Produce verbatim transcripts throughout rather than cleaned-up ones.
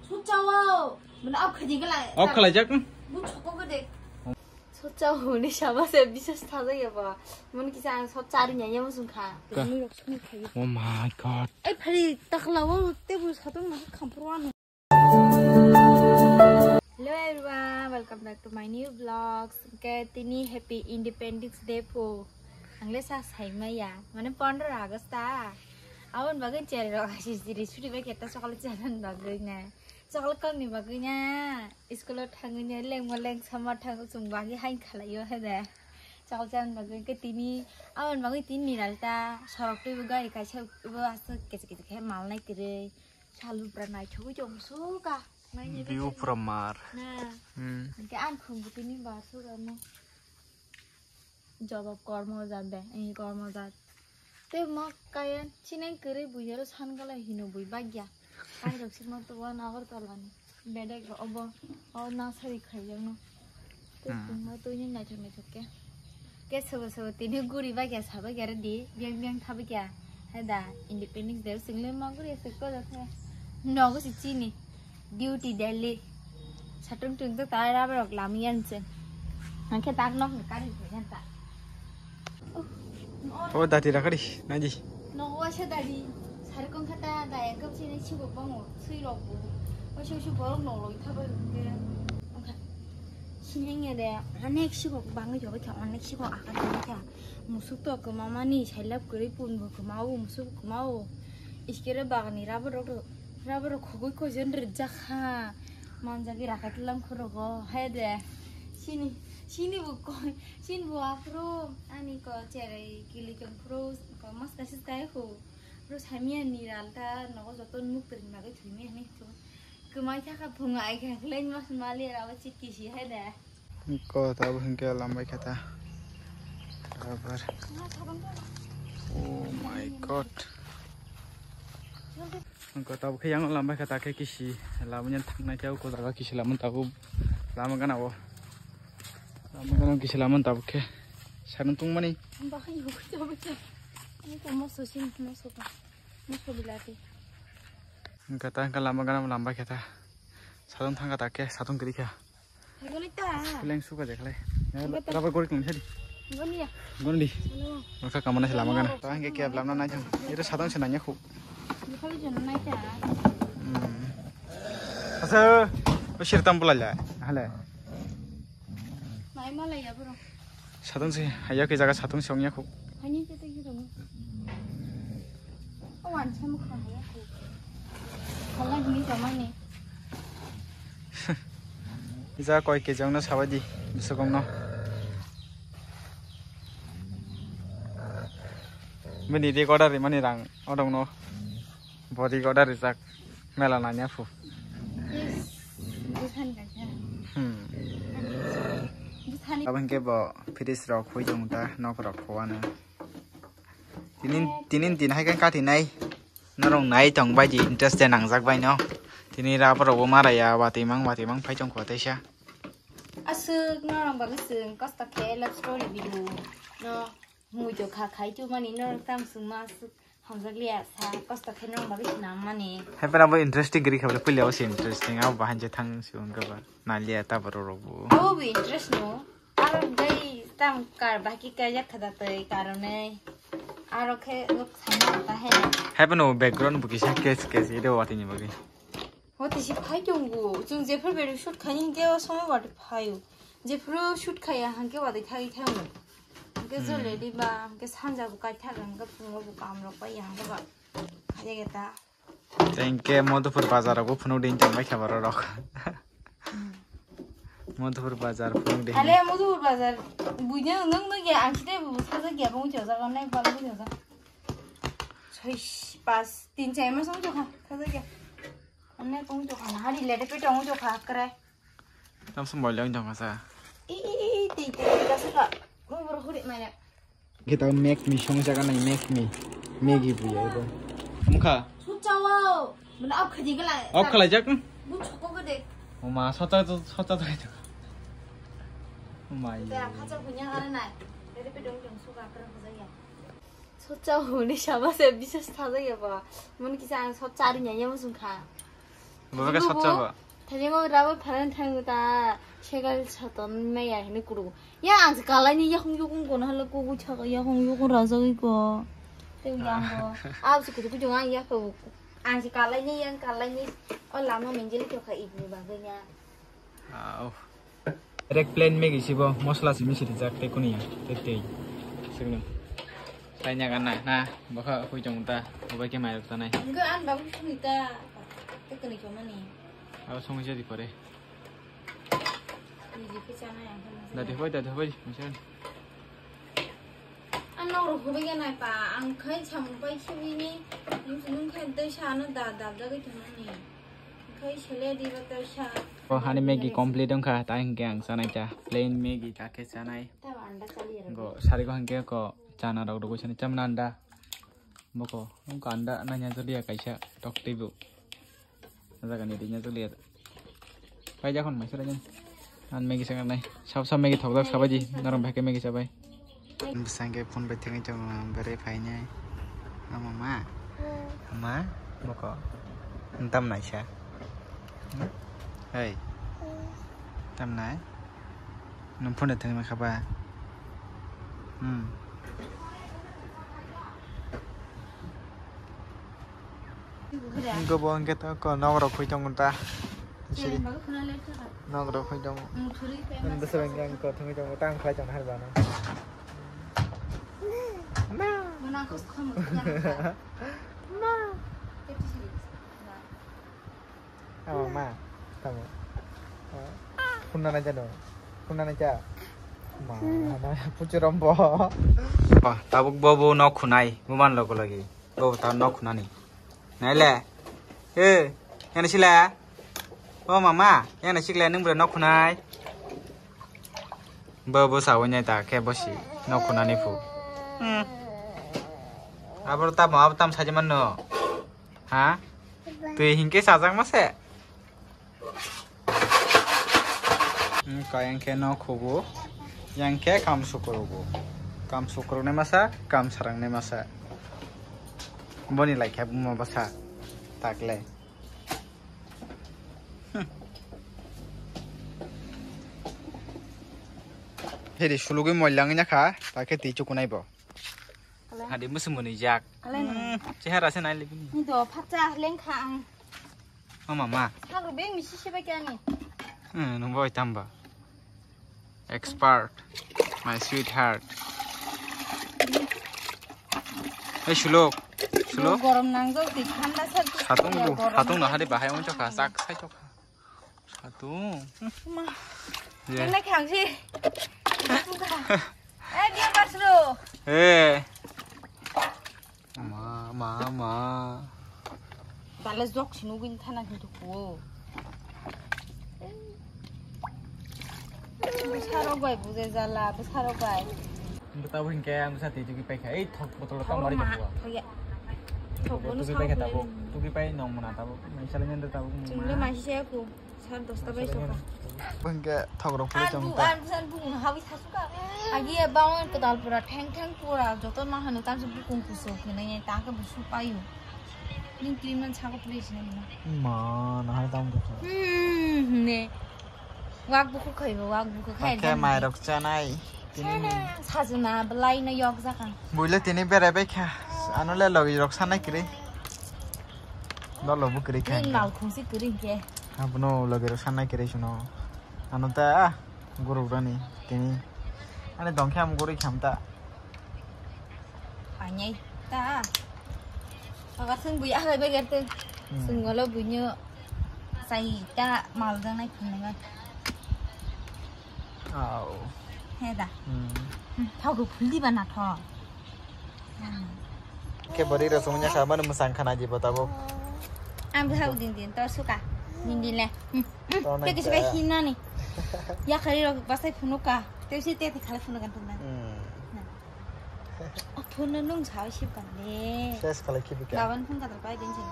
Sut chao. Mane off khaidi gala. Off khalai jak. Bu choko gede. Sut chao ni sama se bisas thajak ya ba. Mane kisa ang sot chari nya ya musung kha. Ka. Oh my God. Ai phari takla wo te bu satung ma khampro ano. Hello everyone, welcome back to my new vlogs. Ke tini happy Independence Day po. Angle sa sai maya. Mane pondro August ta. Abon bagin chere ro asi siri suri ba keta sokol chanan bagin na. Chokol kang ni bagwi nya, school o thangwi nya, lengma leng sama thang chwng bagwi hain khalai o he de. Chokol chan bagwi ke tini, aboni bagwi tini ni ralta, sorok twi bo gari kaisa bo aswk kechek kechek khe mal nai kwrwi. Salu pura naithogwi tong suka. View pura mar. Na. Hmm. Ke ang khum bo tini ba suka mo. Jobab kormo jat de, eh, kormo jat. Te mo kaya chinai kwrwi bui aro san gala hino bui bagya. Kairok si mo to wan Agartala ni. Bedek ro obo, o nasari khaijak no. Te Hmm. Tungma tuni naithok naithok ke. Ke sobo sobo tini guri bagya sa bagya re di, biang biang tha bagya. Hai da, Independence Day sing le ma guri se ko da khe. Nogo si chini. Duty Delhi. Satung tung to tai rubber rok lam yan chen. Angke tak nok ni kari ko yan ta. Oh, dati rakari, naji. No wa se dari. Sar kong kata da yang kap sini chibo bango, sui rok bu. Wa se se borok no loi thaba ke. Angka. Sineng ya de, anek chibo bango jo ka, anek chibo akan ka. Musuk to ko mama ni sai lap kuri pun bo ko mau, musuk ko mau. Iskere bagani rubber rok Rubber khogwi koijon rijak ha. Manjagwi rakai tlam khorogo. Hai de. Sini, sini bo koi, sini bo aphuru ani ko cherai kili kong phuru ko mas kaisa kai hu. Phuru samia ni ralta nogo joto nuk tring bagwi thumi ani to. Kwmai thaka phunga ai kha khlai mas mali rawa chikki si hai de. Ko tabuk hinkhe lambai khe ta. Abar. Oh my God. Ko tabuk khe yang lambai khe ta khe kisi lamanya thangnai khe ko jaga kisi lamanya tabuk lama gana o. Lama gana kisi lamanya tabuk khe. Sanung tungmani. Bahai hukui tabuk khe. Ini ko moso sin moso ka. Moso bilati. Hinkhe ta hinkhe lama gana lambai khe ta. Satung thangkha ta khe satung kwrwi kha. Goni ta. Pleng suka je khlai. Goni ta. Rubber gori kung sadi. Goni ya. Goni di. Hello. Maka kamana se lama gana. Ta hingke kep lamna nai thang. Ito sadang se nanya khu. Bukhali jona nai ta. Hmm. Asa, o sirtam bulai la. Hale. Nai malai ya bro. Satung se, haya ke jaga satung se ongya khu. Hani te te giro. O wan samu kha haya khu. Khala hini jamani. Isa koi kejong no sabai di, bisukong no. Bini dik order rimani rang odong no. Bo dik order rijak mela nanya phu. Yes. Busan kaisa. Hmm. Busan. Abang ke bo fridge rok khui jong ta nok rok khuano. Tinin, tinin tin hai kan kati nai. Norong nai tong bai di interest de nangjak bai no. Tini rubber rok bo mara ya, watwi mang, watwi mang phai tong kho teisa. Aswk norong bagwi swng kosto khe love story video no mui to kha khai tu mani norong tam swng ma aswk hamjak liya sa kosto khe norong bagwi swnam mani. Hai pera bo interesting gri khabla puila o se interesting abo bahai je thang swng kha ba. Nalia ta borok rok bo. Abo bo interest no. Aro jai tam kar baki kajak khada tei karonei. Aro khe nuk sama ta he. Hai pano background bo kisa catch catch ide watini bagwi. Hoti si phai tongo. Chung jephru beru shoot khani hingke o somo wati phaio. Jephru shoot khaya hingke wati thagi thango. Hingke Hmm. Jole di ba hingke sanja bo kai thaga hingke phungo bo kam rok bai ya hingke ba. Khaya geta. Tei hingke Madhupur bazar rogo phunuk di tongbai kha borok rok. Madhupur bazar phunuk di. Ale Madhupur bazar buino nung nung ya ang side bu sajak ya bung jajak nai bal bu jajak. Soi pas tin chai mas bung jajak sajak ya. Anne bung jajak na hari lede pe tong jajak kre. Tam sum boilong jong kasa. I i i i ti ti kasa ka. Mo bor huri maya. Kita make me song jaga nai make me. Maggie bu ya ibo. Mukha. Sut chao. Mana off khaji gala. Off khalai jak. Bu choko gede. Oma sota sota sota. Oma. Te khacha punya kare nai. Dede pe dong dong suka kare bujaya. Sut chao ni sama se bisas thajaya ba. Mun kisa ang sot chari nya ya musung kha. Bo ke sotsa ba. Thani mo rabo pharan thang ta segal saton me ya hini kuru. Ya ang se kalai ni yakung yukung kono hala kuku chaka yakung yukung rajagwi ko. Tei yang ko. Aw se kuku jong ang ya ko. Ang se kalai ni yang kalai ni. O lama menjeli to kha ibni bagwi ya. Au. Direct plain Maggi sibo, mosla simi siri jak tei kuni ya, tei tei. Sini. Tai nya gana na, bokha hui jong ta, obai ke mai rok tanai. Enggak, an babu sini ta. Tei kuni kemani? Abo song jadi pore. Ini di pecah na yang kan. Dadi hoi, dadi hoi, misalnya. Ang nok rok hubui ya nai pa, ang khai samung pai khibi ni, nung nung khai dai sa ano da da da ke thang ni. Khai sele di ba dai sa. O hani Maggi complete wngkha, ta hinkhe ang chanai cha. Plain Maggi ta khe chanai. Ta anda chali ya. Go sari ko hinkhe ko chana rok rogoi sani chamna anda. Boko wngkha anda nanya jodi ya kaisa tok tei bo. Jaga ni dinya joli ya. Pai jakon mai sura jan. An Maggi sangar nai. Sab sab Maggi thok jak sabai di. Naram bhai ke Maggi sabai. Bwsang ke phone bai thengwi tongo, berai phainai. Ama ma. Ama, boko. Ntam nai sa. Hmm? Hei. Tam nai. Nung phone thengwi ma khaba. Hmm. Gobo hwnkhe to ko nok rok khui tongo ta. Siri. Nok rok khui tongo. Bwswk hwnkhe ang ko thangwi tongo, tang khlai tong hai bana. Ma. Ma. Tamo ma, tamo. Phunna nai jano. Phunna nai ja. Ma, na puchu rombo. Ba, tabuk bobo nok khunai, buman logo lagi. Bobo ta nok khunani. Naile. Eh, yana sila. O mama, yana sikla nung bro nok khunai. Bobo sawi nai ta khe bosi nok khunani phu. Hmm. Abro tamo, abo tam saji manno. Ha? Twi hinkhe sajak mase. Hmm, ka yang khe nok khugo. Yang khe kam sukrogo. Kam sukroknai masa, kam sarangnai masa. Boni laikha buma basa. Takle. Hmm. Heri sulugwi moilangwi nakha, takhe twi chukunai bo. Hadi musu muni jak. Alai no. Hmm, chehara se nai libini. Ni do phacha lengkha ang. O mama. Hagro beng misi se bai kani. Hmm, nung boi tamba. Expert. My sweetheart. Hey, Suluk. Suluk. Gorom nangjak di thanda sar. Satung bu, satung no hari bahai ongchok kha, sak sai chok kha. Satung. Ma. Ye. Nang nai khang si. Eh, dia pas lu. Eh. Ma, ma, ma. Dale jok sinu gin thana kintu kuo. Bwsarok bai buje jala, bwsarok bai. Tabuk hinkhe ang bwsa twi tugwi paikha. Ei thok botol tam bari ma, thok ya. Thok bono tugwi paikha tabuk. Tugwi pai nong mona tabuk. Maisala nyanda tabuk. Chwngno maisaya ku. Sar dosta bai soka. Bwngke thok rok phuru chong ta. An bung hawi thasuka. Agi bang kwtal pura theng theng pura joto ma hanu tamse bukung kuso kene ta ke busu payu. Ning cream man sako please ne ma. Ma na hai tam ko. Hmm ne. Wak buku khai bo wak buku khai. Oke mai rok chanai. Sajuna belai no yok jaka. Buile tini berai bai kha. Ano le logi rok sanai kiri. Dolo bo kwrwi kha. Ring mal khungsi kwrwi khe. Abono logi rok sanai kwrwi suno. Ano ta, ah, guruk rani tini. Ani dongkhe am gurui kham ta. Anyai ta. Pagar sung bui agai beger te. Hmm. Sung golo bunyo sai ta mal jang nai khunungan. Au. He da. Hmm. Hmm, thok rok phul di ba na thok. Khe bwrwi rok chwngya kha mani mwsang khana di bo tabuk. Ang bwsao din din tor suka. Din din le. Hmm. Hmm. Tor nai. Tei kisa kha. Hinani. Yakhari rok basai phunuk ka. Tei si tei khalai phunuk kan thumna. Hmm. Na. O phone nung sao sip kan le. Ses khalai khibi ka. Gaban phone ka pai din si.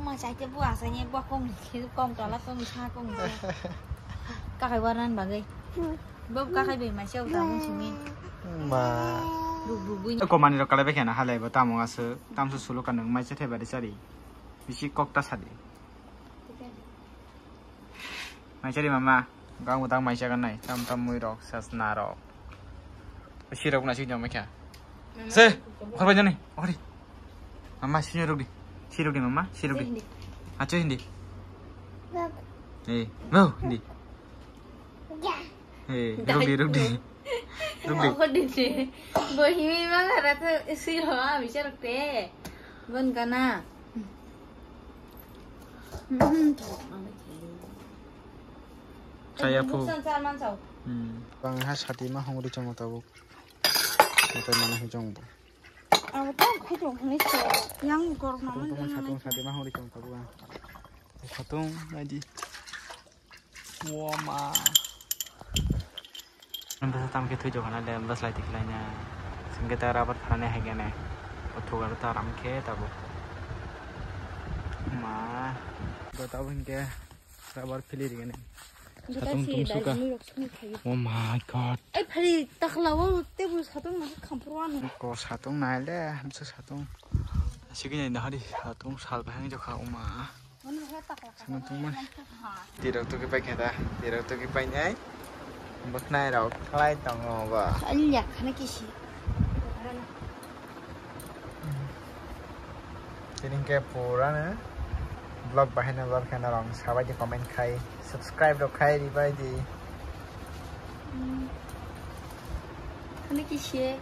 Ma sai te bu asai ni bu kong ni kong tola kong sa kong. Ka kai waran bagai. Bob kakai bai mai se uta bung simi. Ma. Bu, bu, bu. Ko mani rok kalai bai khana halai bo tamo aswk. Tamso sulo kanung mai se thai bari sari. Bisi kokta sadi. Maisari mama, gang utang maisa kan nai, tam tam mui rok, sasna rok. Sirok na sih jam kya? Se, khorba jani, ori. Mama sih rok di, sih rok di mama, sih rok di. Acho hindi. Eh, mau hindi. Eh, rok di, rok di. Rok di. Bohimi mangara to sih ho, bisa rok te. Bon kana. Chaya phu. Hmm. Bang ha sati ma hongri chongo tabuk. Motai mana hi chongo. Abo to khai chong hwnwi se. Yang gor mama. Satung, satung, sati ma hongri chongo tabuk. Satung naidi. Wama. Bwsa tam khe thwi jokha na le bwslai tikhlai na. Singkhe ta rubber phanani hai khe ne. O thugar ta ram khe tabuk. Ma. Go tabuk hinkhe rubber phili ri khe ne. Satung tum suka. Oh my God. Ai phari takla o tebul satung ma khampur wano. Ko satung nai le, bwsa satung. Sigi nai dahari satung sal bahang jokha oma. Sano tungma. Tirok tuki pai khe da, tirok tuki pai nai. Bwkhnai rok khlai tongo ba. Kali yak khana kisi. Tini ke pura ne vlog bahai na vlog khana rong sabai di comment khai, subscribe rok khai ribai di. Khana kisi.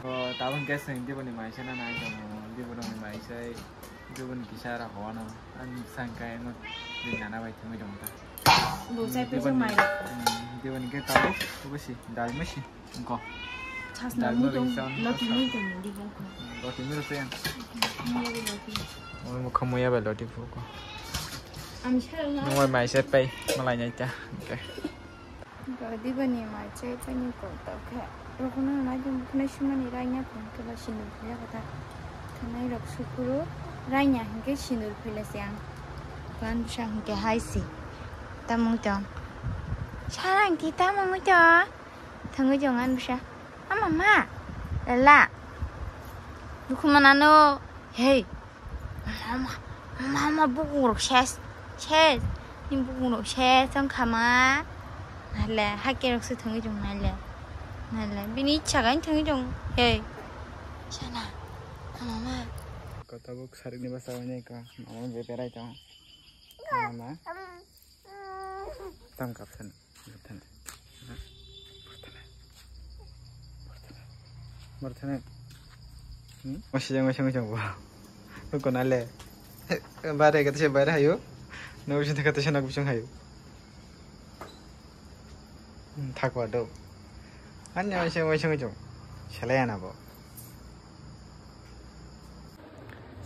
O tabang gas ni diboni mai sana nai tongo, diboni mai sai. Dibon kisa ra howano, ang sangka emo di nana bai thumui dong ta. Bo sai pesa mai. Dibon ke tabo, obo si, dal mo si, ko. Chas na dal mo mui dong, bisa, loti mui dong, di bong ko. Loti mui rasa yang. Mui lagi loti. Mui mukha muya bai loti phu ko. Ami sarang na. Nungoi mai se pai, malai nai ta. Okay. Dibani mai chai pani kok tau khe. Rokno nai bini bwkhwnai sumani raina phone khe ba sindur philya kotha. Thanai rok sukuru raina hinkhe sindur philya se ang. Kan bwsa hinkhe hai si. Tamung tong. Sarang ki tamung tong. Thangwi jong an bwsa. Ama ma. Lala. Dukhu manano. Hey. Mama, mama, bukungrok ses, ses, ni bukungrok ses wngkha ma. Nale, hake rok se thangwi chong nale. Nale, bini ichha gai thangwi chong. Hey. Sana, mama. Kota buk sarik ni basa wani ka, mama be berai tong. Mama. Tam kapsan. Marthane. Marthane. Marthane. Hmm? Masih yang masih macam apa? Kau kena le. Bare kata saya bare hayu. Nak bising kata saya nak bising hayu. Hmm, thakwa do. Anya masih macam macam. Selayan apa?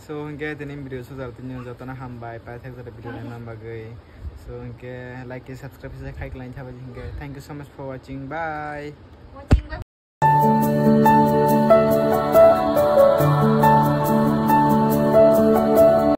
So, hinkhe tini video sujak tini jotono hambai, paithak jora video naina bagwi. So, hinkhe like, subscribe se khai kwlai thabai hinkhe. Thank you so much for watching. Bye. Watching, bye.